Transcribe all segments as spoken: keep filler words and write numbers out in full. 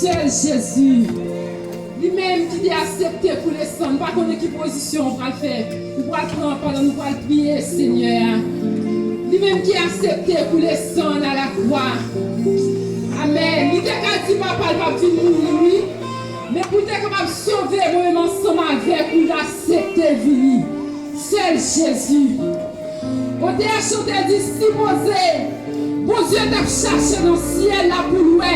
Sèl Jezi, li menm ki te aksepte koule san, nou pa konnen ki pozisyon ou pral fè, ou pral pran pandan nou pral priye Senyè a. Li menm ki aksepte koule san an alakwa. Amèn. Li te ka di papa l p ap vin mouri, wi. Men pou l te kapab sove mwen menm ansanm avèk ou, l aksepte vini. Sèl Jezi. Otè a chante di, sipoze Bondye t ap chache nan syèl la pou l wè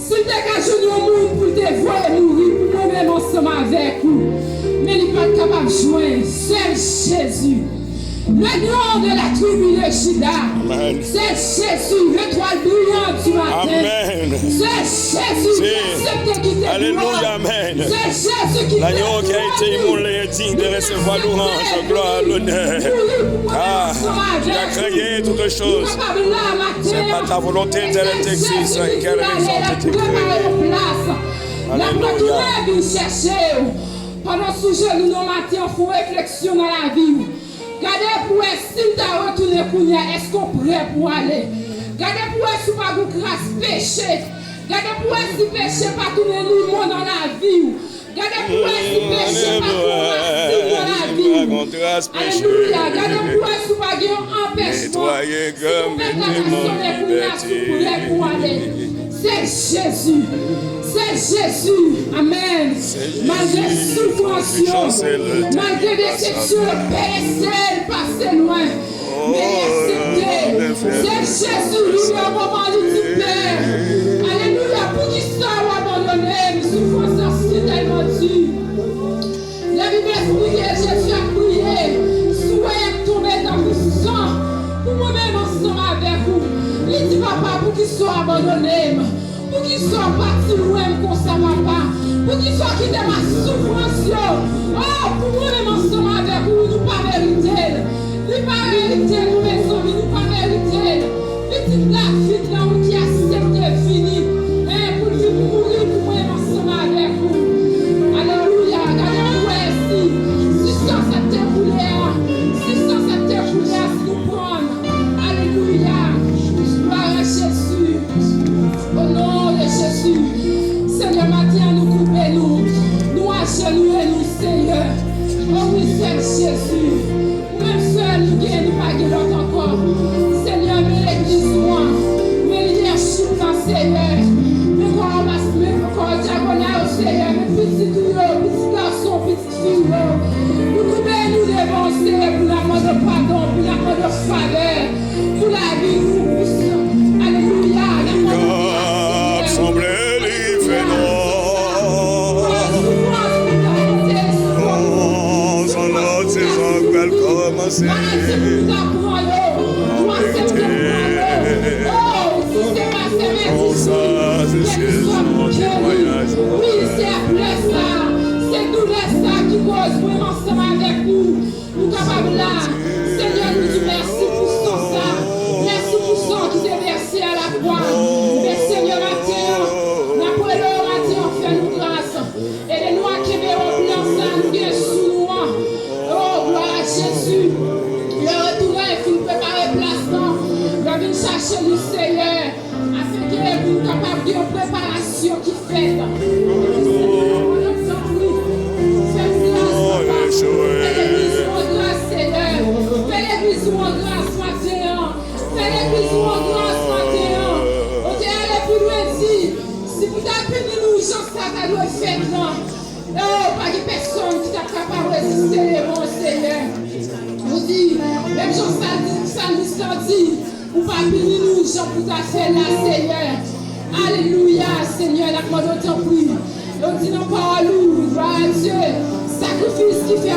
si l te ka jwenn yon moun pou l te voye mouri pou mwen menm ansanm avèk ou. Men li pa t kapab jwenn. Sèl Jezi. Le lion de la tribu de Juda. Amen. C'est Jésus, l'étoile brillante du matin. Amen. C'est Jésus qui accepte quitter gloire. Alléluia, amen. C'est Jésus qui fait gloire. L'agneau qui a été immolé est digne de recevoir louange, gloire, l'honneur. Ah, il a créé toutes choses. C'est par ta volonté, telle est existe et qu'elle existe, t'es créé. Alléluia. Pandan sou jenou nan maten an, fè yon refleksyon nan lavi w. Gade pou wè si l ta retounen kounye a, èske w prè pou ale? Gade pou wè si w pa gen kras peche. Gade pou wè si peche pa tounen limon nan lavi w. Gade pou wè si peche pa gon rasin nan lavi w. Alelouya. Gade pou wè si w pa gen yon anpèchman. Si w pa ta sonnen kounye a, si w prè pou ale. Se Jezi. Se Jezi. Amèn. Malgre soufrans yo, malgre desepsyon yo, pèse l, pase lwen. Men li aksepte. Se Jezi, li nan moman li di, Pè, alelouya, poukisa w abandone m? Soufrans lan sitèlman di. Labib esplike Jezi ap priye, swè tonbe tankou san pou mwen menm ansanm avèk ou. Li di, Papa, poukisa w abandone m? Poukisa w pati lwen m konsa, Papa? Poukisa w kite m ak soufrans yo? O, pou mwen menm ansanm avèk ou, nou pa merite l. Li pa merite nou, mezanmi, nou pa merite l. Pitit David la, ou ki aksepte vini, e, pou l vin mouri pou mwen ansanm avèk ou. Alelouya. Gade pou wè si, si san sa k te koule a, si san sa k te koule a, si nou pran l. Alelouya. Glwa a Jezi. O non de Jezi. Senyè, maten an, nou koube nou. Nou ajenouye nou, Senyè. O wi, sèl Jezi. Ou menm sèl nou gen, nou pa gen lòt ankò. Senyè, men legliz ou an, men lidèchip la, Senyè. Men kò anbas, men kò dyagonal, Senyè, men pitit ou yo, pitit gason, pitit fi ou yo. Nou koube nou devan w, Senyè, pou n ap mande padon, pou n ap mande favè. Pou lavi nou, alelouya, n ap mande w, Senyè. K ap sanble li fè nwa. Sezon lòt sezon k pral kòmanse. Maladi pou ta pran yo, nou aksepte pran yo. O, si se pa se mèsi, se sèl sèl Bondye. Wi, se plè sa, se doulè sa ki koz mwen ansanm avèk ou. Nou kapab la. Senyè, nou di mèsi pou san sa. Mèsi pou san ki te vèse a lakwa. Men Senyè, maten an, n ap rele w maten an, fè nou gras. Ede nou a kenbe wòb blan sa nou gen sou nou an. O, glwa a Jezi. Lè retounen fin prepare plas lan. Lè vin chache nou, Senyè. Afenke pou nou kapab gen yon preparasyon ki fèt. Senyè, nou tanpri, fè nou gras, Papa. Fè legliz ou an gras, Senyè. Fè legliz ou an gras maten an. Fè legliz ou an gras maten an. Ou te ale pi lwen di, si pou ta pini nou jan sa ta dwe fèt lan, o, pa gen pèsonn ki t ap kapab reziste devan w, Senyè. Ou di, menm jan sa, salmis lan di, ou pa pini nou jan pou ta fè la, Senyè. Alelouya, Senyè, n ap mande w tanpri. Yo di nan pawòl ou, glwa a Dye, sakrifis ki fè